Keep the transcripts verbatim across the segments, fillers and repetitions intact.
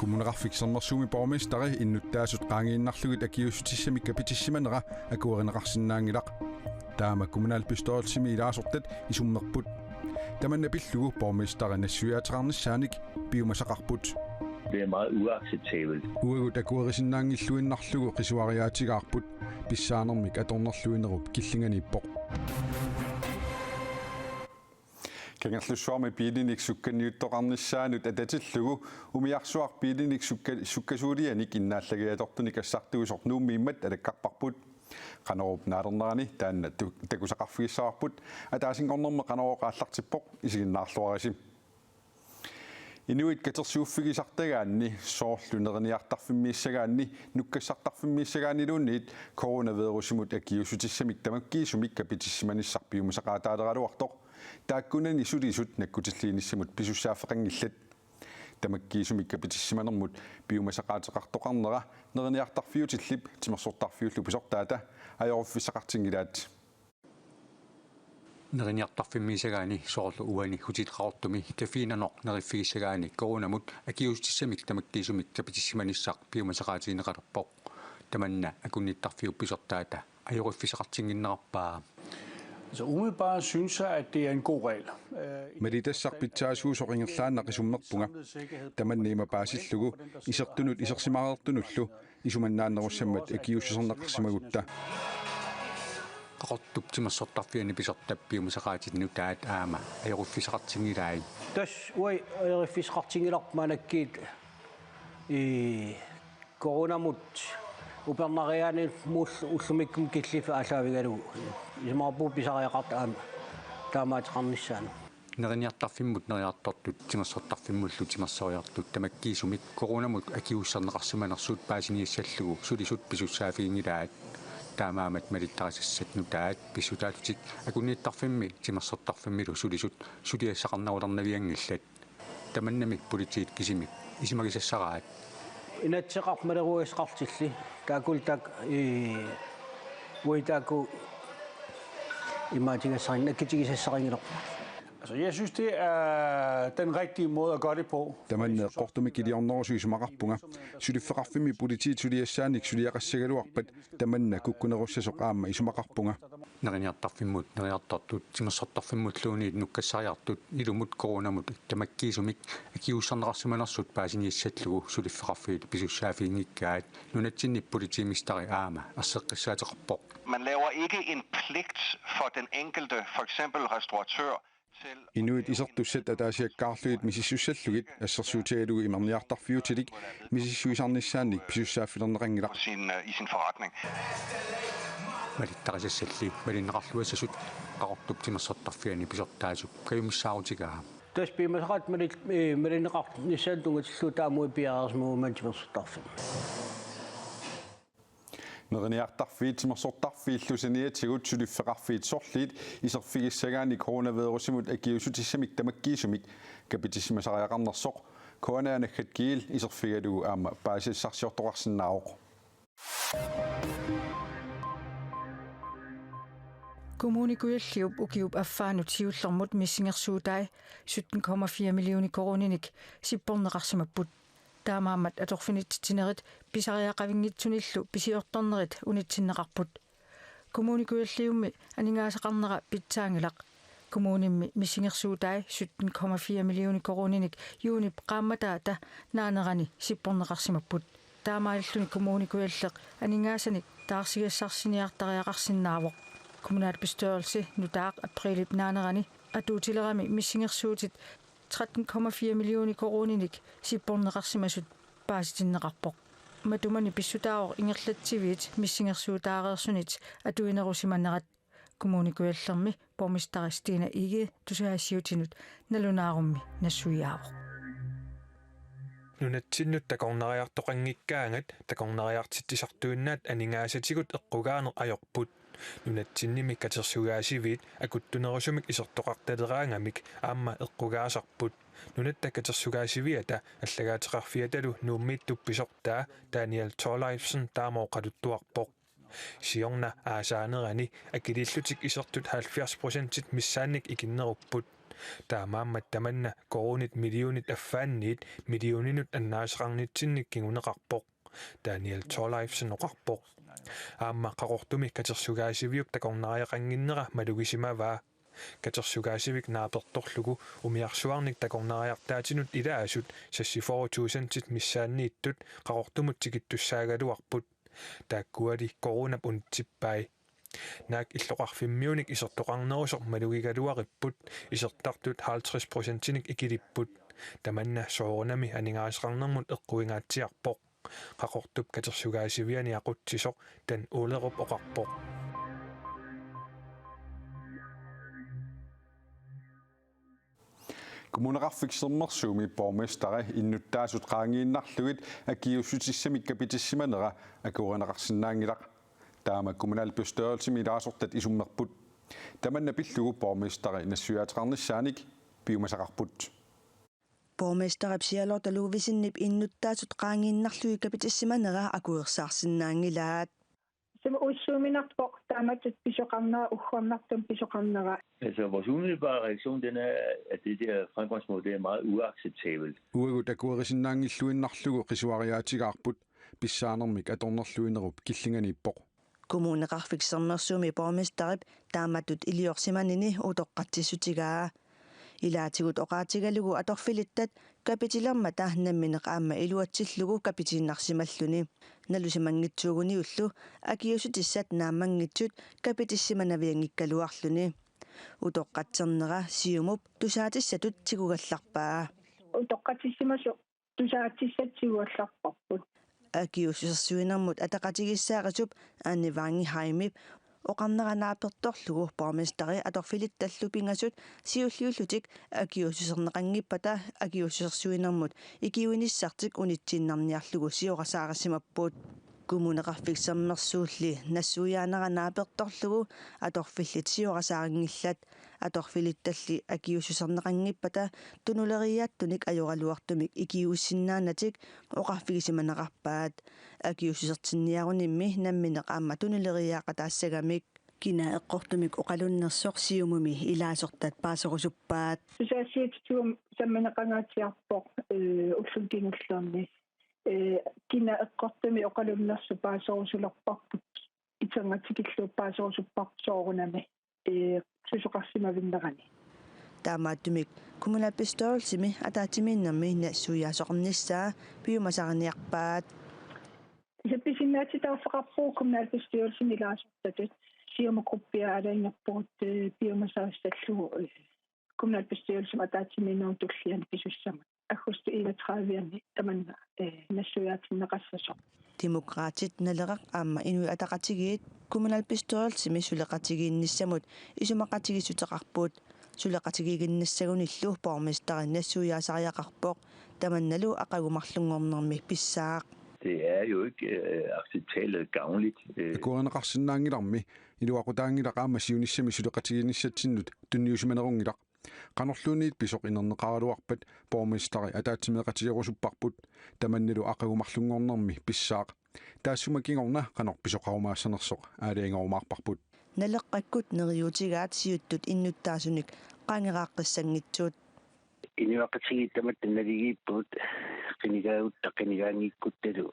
Kommuneqarfik Sermersuumi borgmesteri innuttaasut qaangiinnarlugit akiuussutissamik kapitissimanera akuerineqarsinnaanngilaq. Taama kommunalbestyrelsimi ilaasortat isummerput. Tamanna pillugu borgmesteri nassuiaateqarnissaanik piumasaqarput. Det er meget uacceptabelt. Uagut akuerisinnaanngilluinnarlugu qisuariaatigaarput, pissaanermik atornerluinerup killinganiippoq. Kangerlussuarmi biilinik sukkanniuttoqarnissaanut atatillugu umiarsuaq biilinik sukka-, sukkasuulianik innaallagiatortunik assartuisoq Nuummiimmat alakkarparput. Qanorup naalernerani taanna tu-, takusaqarfigissavarput, ataasinngornermi Qanorooq aallartippoq, isiginnaarluarisi. Inuit katersuuffigisartagaanni, soorlu neriniartarfimmiissagaanni, nukkassartarfimmiissagaanniluunniit coronavirusimut akiuussutissamik tamakkiisumik kapitissimanissaq piumasaqaataaleraluartoq, taakkunani sulisut nakkutilliinissamut pisussaaffeqanngillat. Tamakkiisumik kapitissimanermut piumasaqaateqartoqarnera neriniartarfiutillip timersortarfiullu pisortaata ajoruffissaqartinngilaat. Neriniartarfimmiissagaanni, soorlu uani Hotel Qaqortumi café nanoq neriffigissagaanni, coronamut akiuussutissamik tamakkiisumik kapitissimanissaq piumasaqaatigineqalerpoq. Tamanna akunnittarfiup pisortaata ajoruffissaqartinnginnerarpaa. Altså umiddelbart synes jeg, at det er en god regel. Øh, Malitassaq pitsaasuusoq ingerlaannaq isummerpunga. Tamanna ima paasillugu isertunut isersimareertunullu isumannaannerussammat akiuussuserneqarsimagutta. Qaqortup timersortarfiani pisortap piumasaqaatit nutaat aamma ajoruffissaqartinngilaat. Tassa uagut ajoruffissaqartinngilarput maannakkut, ii, coronamut upernariaanimut ullumikkumut killiffik aallaavigalugu. Isumaqarpunga pisariaqartoq aamma taamaateqarnissaanut. Neriniartarfimmut neriartortut timersortarfimmullu timersoriartut tamakkiisumik coronamut akiuusserneqarsimanersut paasiniassallugu sulisut pisussaaffiginngilaat. Taamaammat malittarisassat nutaat pissutaatutik akunnittarfimmi timersortarfimmilu sulisut suliassaqarnerulernavianngillat. Tamannami politiit kisimik isumagisassaraat. Inatsisartut maleruagassaqartillutik, taakku taakku, ii, uagut taakku imaatigassarinngilagut, nakkutigisassarinngilagut. Altså, jeg synes, det er den rigtige måde at gøre det på. Tamanna eqqortumik iliornerusoq isumaqarpunga. Suliffeqarfimmi politiit suliassaanik suliaqassagaluarpat tamanna kukkunerussasoq aamma isumaqarpunga. Neriniartarfimmut neriartortut timersortarfimmulluunniit nukkassariartut ilumut coronamut tamakkiisumik akiuusserneqarsimanersut paasiniassallugu suliffeqarfiit pisussaaffiginngikkaat, nunatsinni politimesterip aamma erseqqissaateqarpoq. Man laver ikke en pligt for den enkelte, for eksempel restauratør, til at Inuit isertussat ataasiakkaarlugit misissussallugit assersuutigalugu imerniartarfiutilik misissuisarnissaannik pisussaaffilerneqanngilaq. Sin, øh, i sin forretning. Malittarisassalli malinneqarluassasut Qaqortup timersortarfiani pisortaasup kajumissaarutigaa. Tassa piumasaqaat malil-, ii, malinneqarnissaanut tunngatillugu taama uagut piareersimavugut timersortarfimmi. Neriniartarfiit timersortarfiillu saniatigut suliffeqarfiit sorliit iserfigissagaanni coronavirusimut akiuussutissamik tamakkiisumik kapitissimasariaqarnersoq K N R naggat G L iserfigalugu aamma paasisassarsiortoqarsinnaavoq. Kommune Kujalliup ukiup affaanut siullermut missingersuutai sytten komma fire millioner koruuninik sipporneqarsimapput. Taamaammat atorfinitsitsinerit pisariaqavinngitsunillu pisiortornerit unitsinneqarput. Kommune Kujalliummi aningaasaqarnera pitsaanngilaq. Kommunimmi missingersuutai sytten komma fire millioner koruuninik juunip qaammataata naanerani sipporneqarsimapput. Taamaalilluni Kommune Kujalleq aningaasanik taarsigassarsiniartariaqarsinnaavoq. Kommunalbestyrelse nutaaq aprilip naanerani atuutilerami missingersuutit tretten komma fire millioner koruuninik sipporneqarsimasut paasitinneqarpoq. Matumani pissutaavoq ingerlatsiviit missingersuutaareersunit atuinerusimanerat. Kommune Kujallermi borgmesteri Stine Egede tusagassiuutinut nalunaarummi nassuiaavoq. Nunatsinnut takornariartoqanngikkaangat takornariartitsisartuinnaat aningaasatigut eqqugaaneq ajorput. Nunatsinnimi katersugaasiviit akuttunerusumik isertoqartaleraangamik aamma eqqugaasarput. Nunatta Katersugaasiviata allagaateqarfiatalu Nuummiittup pisortaa Daniel Thorleifsen taama oqaluttuarpoq. Siorna aasaanerani akiliillutik isertut halvfjerds procentit missaannik ikinnerupput. Taamaammat tamanna koruunit millionit affaanniit millioninut annaaseqarnitsinnik kinguneqarpoq, Daniel Thorleifsen oqarpoq. Aamma Qaqortumi katersugaasiviup takornariaqannginnera malugisimavaa. Katersugaasivik naapertorlugu umiarsuarnik takornariartaatinut ilaasut seksogfyrre tusindit missaanniittut Qaqortumut tikittussaagaluarput. Taakkuali koruunap unitsippai. Naak illoqarfimmiunik isertoqarnerusoq malugigaluaripput, isertartut halvtreds procentinik ikilipput. Tamanna soorunami aningaasaqarnermut eqquingaatsiarpoq, Qaqortup katersugaasiviani aqutsisoq Dan Olerup oqarpoq. Kommuneqarfik Sermersuumi borgmesteri innuttaasut qaangiinnarlugit akiuussutissamik kapitissimanera akuerineqarsinnaanngilaq. Taama kommunalbestyrelsimi ilaasortat isummerput. Tamanna pillugu borgmesteri nassuiaateqarnissaanik piumasaqarput. Borgmesterip Charlotte Ludvigsenip innuttaasut qaangiinnarlugit kapitissimanera akuersaarsinnaanngilaat. Sumi uussuuminarpoq taamatut pisoqarnera, ugguarnartumik pisoqarnera. Altså, vores umiddelbare reaktion, den er, at det der fremgangsmåde, det er meget uacceptabelt. Uagut akuerisinnaanngilluinnarlugu qisuariaatigaarput, pissaanermik atornerluinerup killinganiippoq. Kommuneqarfik Sermersuumi borgmesterip taamatut iliorsimanini utoqqatsissutigaa. Ilaatigut oqaatigalugu atorfilittat kapitilermata nammineq aamma iluatsillugu kapitiinnarsimalluni. Nalusimanngitsuuguniullu akiuussutissat naammanngitsut kapitissimanavianngikkaluarluni. Utoqqatsernera Siumup tusaatissatut tigugallarpaa. Utoqqatsissimasut tusaatissat tigugallarparput. Akiuussusersuinermut ataqatigiissaarisup Anne Wangeheimip oqarnera naapertorlugu borgmesteri atorfilittallu pingasut siulliullutik akiuussuserneqanngippata akiuussusersuinermut ikiuinissartik unitsiinnarniarlugu siorasaarisimapput. Kommuneqarfik Sermersuulli nassuiaanera naapertorlugu atorfillit siorasaarnngillat. Atorfilittalli akiuussuserneqanngippata tunuleriiaattunik ajoraluartumik ikiuissinnaanatik oqarfigisimaneqarpaat. Akiuussusertinniarunimmi nammineq aamma tunuleriiaaqataassagamik. Kina eqqortumik oqalunnersoq Siumumi ilaasortat paaserusuppaat. Tusagassiuutitigut sammineqangaatsiarpoq, ee, ulluni kingullerni. Ee, kina eqqortumik oqalunnersoq paaserusulerparput. Iterngaatikillugu paaserusupparput soorunami, ee, susoqarsimavinnerani. Taamaattumik kommunalbestyrelsimi ataatsimiinnermi nassuiaasoqarnissaa piumasariniarpaat. Kisianni pisinnaatitaaffeqarpugut kommunalbestyrelsimi ilaasortatut, Siumup gruppia aalajangerpugut, ee, piumasaqassallugu, ee, kommunalbestyrelsimi ataatsimiinnerup tulliani pisussamut aggustip enogtredive-anni tamanna, ee, nassuiaatinneqassasoq. Demokraatit, Naleraq aamma Inuit Ataqatigiit kommunalbestyrelsimi suleqatigiinnissamut isumaqatigiissuteqarput. Suleqatigiiginnassagunillu borgmesteri nassuiaasariaqarpoq, tamannalu aqagu marlunngornermi pissaaq. Det er jo ikke, øh, acceptabelt og gavnligt, øh. Akuerineqarsinnaanngilarmi, iluaqutaanngilaq aamma siunissami suleqatigiinnissatsinnut tunniusimanerunngilaq. Qanorluunniit pisoq inerneqaraluarpat borgmesteri ataatsimeeqatigerusupparput, tamannalu aqagu marlunngornermi pissaaq. Taassuma kingorna qanoq pisoqarumaassanersoq aalajangerumaarparput. Naleqqakkut neriuutigaat siuttut innuttaasunik qaangeraaqqissanngitsut. Inuiaqatigiit tamatta naligiippugut, qinigaagutta qinigaanngikkuttalu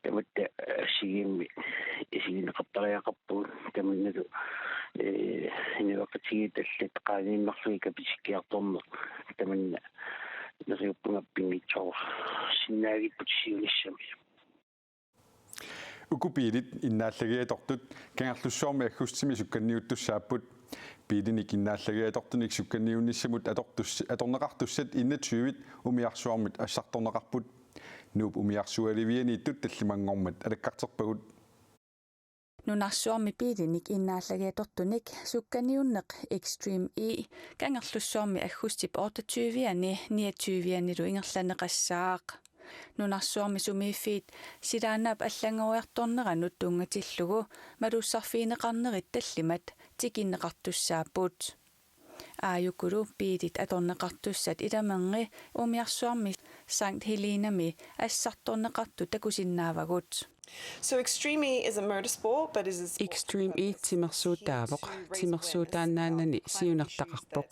tamatta, ee, assigiimmik isigineqartariaqarpugut, tamannalu, ee, inuiaqatigiit allat qaangiinnarlugit kapitikkiartorneq tamanna neriuppunga pinngitsoorsinnaagippugut siunissami. Uku biilit innaallagiatortut Kangerlussuarmi aggustimi sukkanniuttussaapput. Biilinik innaallagiatortunik sukkanniunnissamut atortus-, atorneqartussat enogtyvit umiarsuarmit assartorneqarput. Nuup umiarsualivianiittut tallimanngormat alakkarterpagut. Nunarsuarmi biilinik innaallagiatortunik sukkanniunneq Extreme E Kangerlussuarmi aggustip otteogtyve-ani niogtyve-anilu ingerlanneqassaaq. Nunarsuarmi sumiiffiit silaannaap allanngoriartorneranut tunngatillugu malussarfigineqarnerit tallimat tikinneqartussaapput. Aajukulu biilit atorneqartussat Ilamerngit umiarsuarmi Sankt Helenami assartorneqartut takusinnaavagut. So Extreme E is a motorsport, but is a sport Extreme E timersuutaavoq, timersuutaannaanani siunertaqarpoq.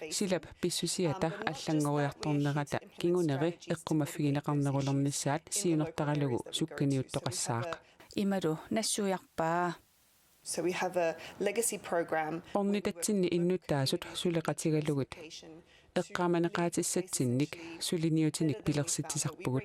Silap pissusiata allanngoriartornerata kinguneri eqqumaffigineqarnerulernissaat siunertaralugu sukkaniuttoqassaaq. Imalu nassuiarpaa. So we have a legacy program. Ornitatsinni innuttaasut suleqatigalugit eqqaamaneqaatissatsinnik suliniutinik pilersitsisarpugut.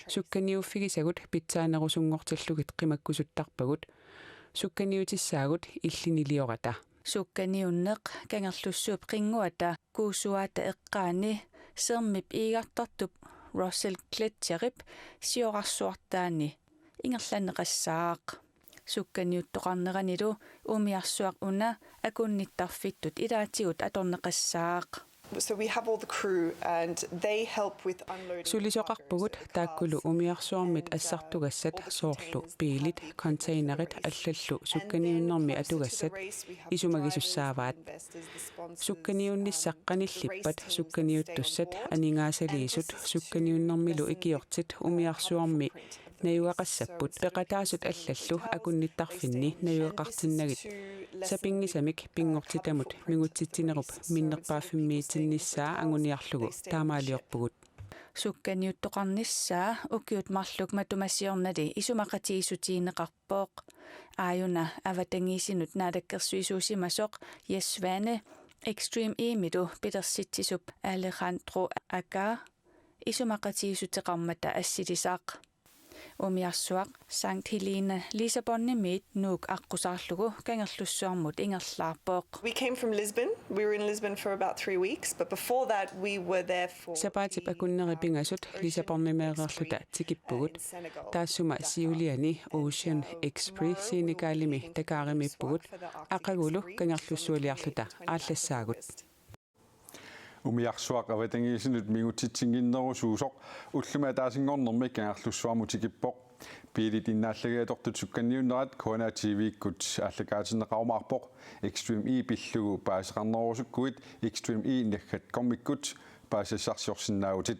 Sukkaniuffigisagut pitsaanerusunngortillugit qimakkusuttarpagut. Sukkaniutissaagut illiniliorata. Sukkaniunneq Kangerlussuup qinnguata kuusuaata eqqaani sermip iigartartup Russell Gletscherip siorarsuartaani ingerlanneqassaaq. Sukkaniuttoqarneranilu umiarsuaq una akunnittarfittut ilaatigut atorneqassaaq. So we have all the crew and they help with unloading. Sulisoqarpugut taakkulu umiarsuarmit assartugassat soorlu biilit, containerit allallu sukkaniunnermi atugassat isumagisussaavaat. Sukkaniunnissaq qanillippat sukkaniuttussat aningaasaliisut sukkaniunnermilu ikiortit umiarsuarmi najugaqassapput peqataasut allallu akunnittarfinni najugaqartinnagit sapinngisamik pinngortitamut mingutsitsinerup minnerpaaffimmiitinnissaa anguniarlugu taamaaliorpugut. Sukkaniuttoqarnissaa ukiut marluk matuma siornali isumaqatigiissutigineqarpoq. Aajuna avatangiisinut naalakkersuisuusimasoq Jess Svane Extreme E-milu pilersitsisup Alejandro Aca isumaqatigiissuteqarmata assilisaq. Umiarsuaq Sankt Helena Lissabonimiit Nuuk aqqusaarlugu Kangerlussuarmut ingerlaarpoq. We came from Lisbon. We were in Lisbon for about three weeks, but before that we were there for Sapaatip akunneri pingasut Lissabonimeereerluta tikippugut. Taassuma siuliani Ocean Express Senegalimi Dakarimiippugut. Aqagulu Kangerlussualiarluta aallassaagut. Umiarsuaq avatangiisinut mingutsitsinnginnerusuusoq ullumi ataasinngornermi Kangerlussuarmut tikippoq. Biilit innaallagiatortut sukkaniunnerat K N R T V-kkut aallakaatinneqarumaarpoq. Extreme E pillugu paaseqarnerusukkuit Extreme E naggatkormikkut paasisassarsiorsinnaavutit.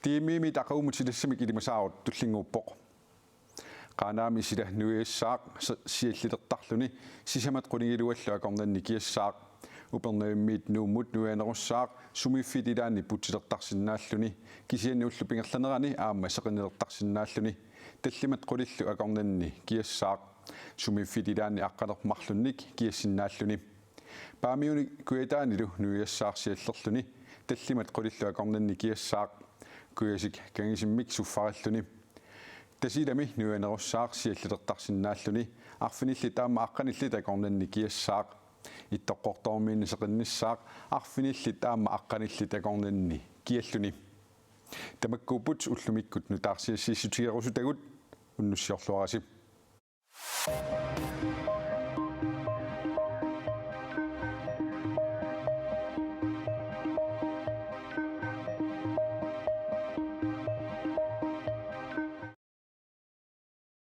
D M I-mit aqagummut silassamik ilimasaarut tullinnguuppoq. Qaanaami sila nuiassaaq si-, siallilertarluni sisamat qulingiluallu akornanni kiassaaq. Upernavimmiit Nuummut nuianerussaaq sumiiffik ilaanni putsilertarsinnaalluni, kisianni ullup ingerlanerani aamma seqinnilertarsinnaalluni. Tallimat qulillu akornanni kiassaaq. Sumiiffik ilaanni aqqaneq-marlunnik kiassinnaalluni. Paamiuni kujataanilu nuiassaaq siallerluni, tallimat qulillu akornanni kiassaaq. Kujasik kangisimmik suffarilluni. Tasiilami nuianerussaaq siallilertarsinnaalluni, arfinillit aamma aqqanillit akornanni kiassaaq. Ittoqqortoormiinni seqinnissaaq, arfinillit aamma aqqanillit akornanni kialluni. Tamakkuupput ullumikkut nutaarsiassiissutigerusutagut, unnussiorluarisi.